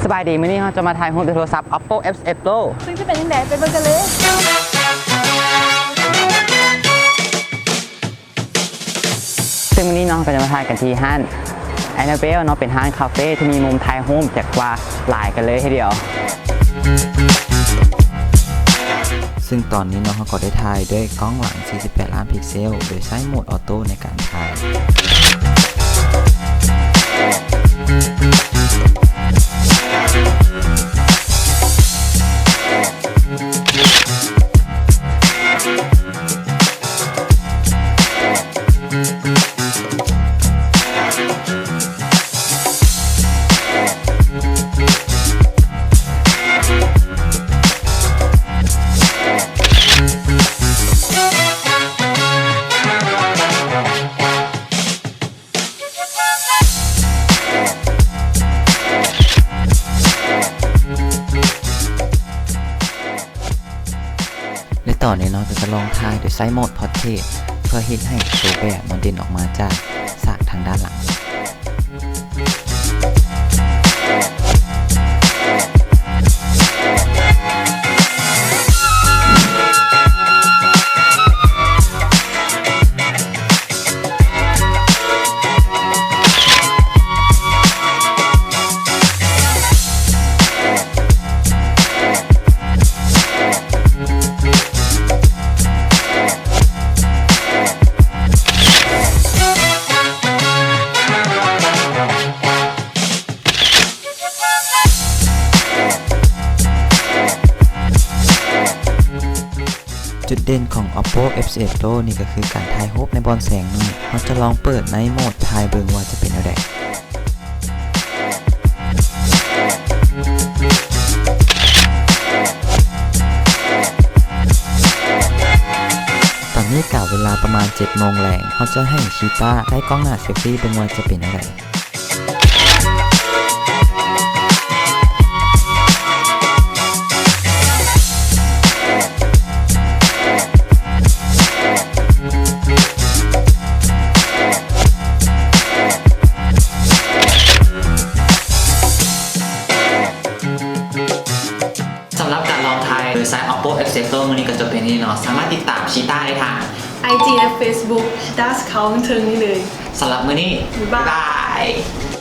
ສະບາຍດີ ມື້ນີ້ເຮົາຈະມາຖ່າຍຮູບດ້ວຍໂທລະສັບ Oppo F X Pro ຊຶ່ງຈະເປັນຈັ່ງໃດ ໄປເບິ່ງກັນເລີຍ. ຊຶ່ງມື້ນີ້ເນາະ ເຮົາກໍຈະມາຖ່າຍກັນທີ່ຮ້ານ Annabelle ເນາະ ເປັນຮ້ານຄາເຟທີ່ມີມຸມຖ່າຍຮູບຈັກວ່າຫຼາຍກັນເລີຍທີດຽວ. ຊຶ່ງຕອນນີ້ເນາະ ເຮົາກໍໄດ້ຖ່າຍດ້ວຍກ້ອງຫຼັງສີ່ສິບແປດລ້ານພິກເຊວ ໂດຍໃຊ້ໂໝດອອໂຕ້ໃນການຖ່າຍ. ແລະ ຕອນນີ້ເນາະ ກໍຈະລອງຖ່າຍໂດຍໃຊ້ໂໝດ Portrait ເພື່ອເຮັດໃຫ້ຕົວແບບມັນເດັ່ນອອກມາຈາກສາກທາງດ້ານຫຼັງ. ຈຸດເດັ່ນຂອງ Oppo F X Pro ນີ້ກໍຄືການຖ່າຍຮູບໃນບ່ອນແສງໜ້ອຍ. ເຮົາຈະລອງເປີດໃນໂໝດຖ່າຍເບິ່ງວ່າຈະເປັນແນວໃດ. ຕອນນີ້ກະເວລາປະມານເຈັດໂມງແລງ. ເຮົາຈະໃຫ້ຊີຕ້າໃຊ້ກ້ອງໜ້າເຊລຟີເບິ່ງວ່າຈະເປັນແນວໃດ. ສຳລັບການລອງຖ່າຍໂດຍໃຊ້ Oppo F X Pro ມື້ນີ້ກໍຈົບພຽງເທົ່ານີ້ເນາະ. ສາມາດຕິດຕາມຊີຕ້າໄດ້ທາງ IG ແລະ Facebook ຊີຕ້າສະເກົາເທິງນີ້ເລີຍ. ສຳລັບມື້ນີ້ ບາຍບາຍ.